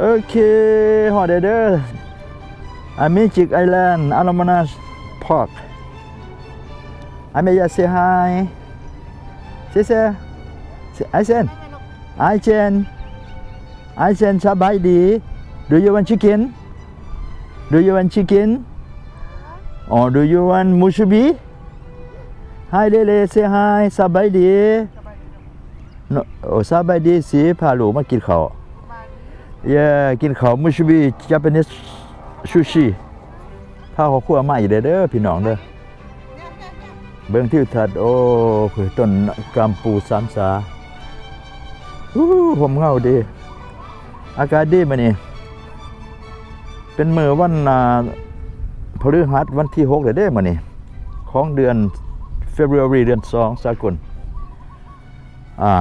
ໂອເຄ ຮອດແລ້ວເດີ ອາ Magic Island Alamana Park. ອາເມຍາ say hi. Say, say, say, Aisen. Aisen. Aisen, ສະບາຍດີ. Do you want chicken? Do you want chicken? Or do you want musubi? Hi Lele, say hi. ສະບາຍດີ. ໂນ ໂອ ສະບາຍດີຊິ ພາລູກມາກິນເຂົ້າ. Yeah, ກິນເຂົ້າ musubi Japanese sushi. ພາຄອບຄົວມາອີກແລ້ວເດີພີ່ນ້ອງເດີ. ເບິ່ງທິວທັດ ໂອ້ ຕົ້ນກຳປູສາມສາ. ອູ້ ຮົ່ມເງົາດີ ອາກາດດີມື້ນີ້. ເປັນມື້ວັນ ອ່າ ພະລືຫັດ ວັນທີຫົກແລ້ວເດ້ມື້ນີ້ ຂອງເດືອນ February ເດືອນສອງສາກົນ. ອ່າ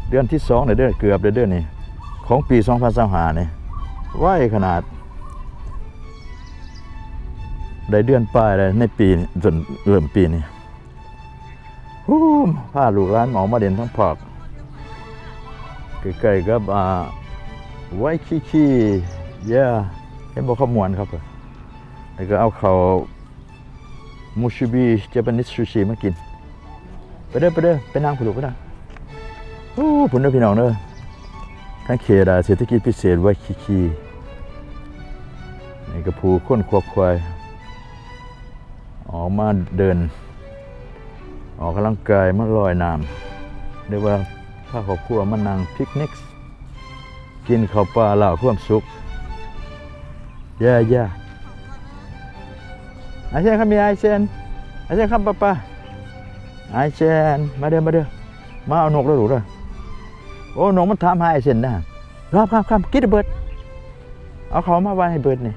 ເດືອນທີສອງແລ້ວເດີ ເກືອບແລ້ວເດີນີ້ ຂອງປີສອງພັນຊາວຫ້ານີ້ ໄວຂະໜາດ ໄດ້ເດືອນປາຍແລ້ວໃນປີນີ້ ຈົນເລີ່ມປີນີ້. ຫູ ພາລູກຫຼານອອກມາຫຼິ້ນທັງພາກ ໃກ້ໆກັບ ອ່າ ໄວຄີຄີ ເຢ້ ເຫັນບໍ່ ເຂົາມ່ວນຄັບ. ແລ້ວກໍເອົາເຂົ້າ musubi Japanese sushi ມາກິນ. ໄປເດີ ໄປເດີ ໄປນັ່ງພຸ້ນລູກ ໄປນັ່ງ. ໂອ້ ພຸ້ນເດີພີ່ນ້ອງເດີ ທາງເຂດເສດຖະກິດພິເສດໄວຄີຄີ. ນີ້ກໍຜູ້ຄົນຄວບຄວາຍ ອອກມາເດີນ ອອກກຳລັງກາຍ ມາລອຍນ້ຳ ຫຼືວ່າພາຄອບຄົວມານັ່ງພິກນິກ ກິນເຂົ້າປ່າລາວຄວາມສຸກ. ເຢ້ ເຢ້ Aisen, come here, Aisen. Aisen, come, Papa. Aisen, ມາເດີ ມາເດີ ມາເອົານົກເດີລູກເດີ. ໂອ້ ນົກມັນຖາມຫາ Aisen ນະ. Come, come, come, get the bird. ເອົາເຂົ້າມາໄວ້ໃຫ້ເບີດນີ້.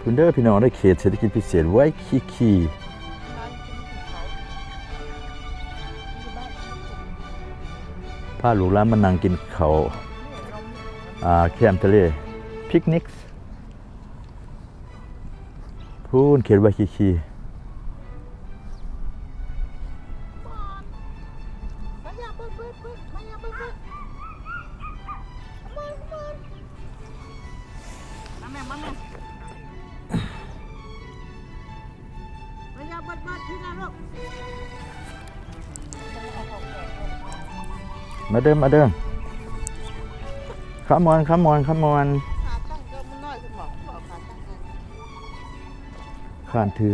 ພຸ້ນເດີພີ່ນ້ອງເດີ ເຂດເສດຖະກິດພິເສດໄວຄີຄີ. ພາລູກຫຼານມານັ່ງກິນເຂົ້າ ອ່າ ແຄມທະເລ ພິກນິກ. ພຸ້ນເຂດໄວຄີຄີ. ມາແມ່ ມາແມ່ ມາເດີ ມາເດີ Come on, come on, come on. ຂາຕັ້ງກໍມັນນ້ອຍ ເພິ່ນບອກ ເອົາຂາຕັ້ງ. ຂ້ານຖື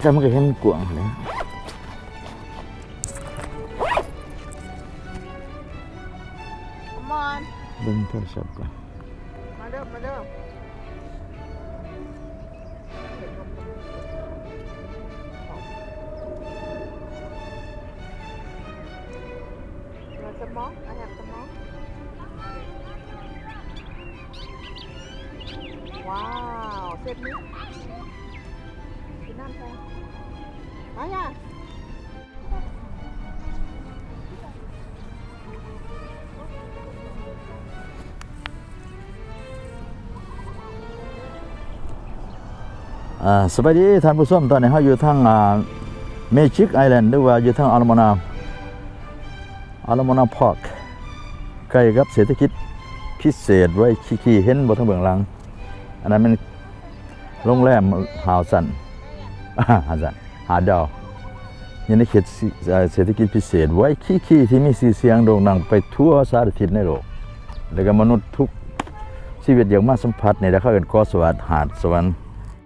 ແຕ່ມັນກໍເຫັນກວ້າງແຫຼະ. Come on. ເບິ່ງໂທລະສັບກ່ອນ. ມາເດີ ມາເດີ. Want some more? I have some more. Wow, set me. ກິນນ້ຳແທນ. ມາຍາ. ອ່າ ສະບາຍດີທ່ານຜູ້ຊົມ, ຕອນນີ້ເຮົາຢູ່ທາງ ອ່າ Magic Island ຫຼືວ່າຢູ່ທາງ Alamana Alamana Park ໃກ້ກັບເສດຖະກິດພິເສດໄວຄີຄີ. ເຫັນບໍ່ທາງເບື້ອງຫຼັງ? ອັນນັ້ນແມ່ນ ໂຮງແຮມຫ້າຊັ້ນ ຫ້າຊັ້ນ ຫ້າດາວ ຢູ່ໃນເຂດເສດຖະກິດພິເສດໄວຄີຄີ ທີ່ມີຊື່ສຽງໂດ່ງດັງໄປທົ່ວສາລະທິດໃນໂລກ ແລະກໍມະນຸດທຸກຊີວິດຢາກມາສຳຜັດນີ້ແຫຼະ. ເຂົາເອີ້ນເກາະສະຫວັດ ຫາດສະຫວັນ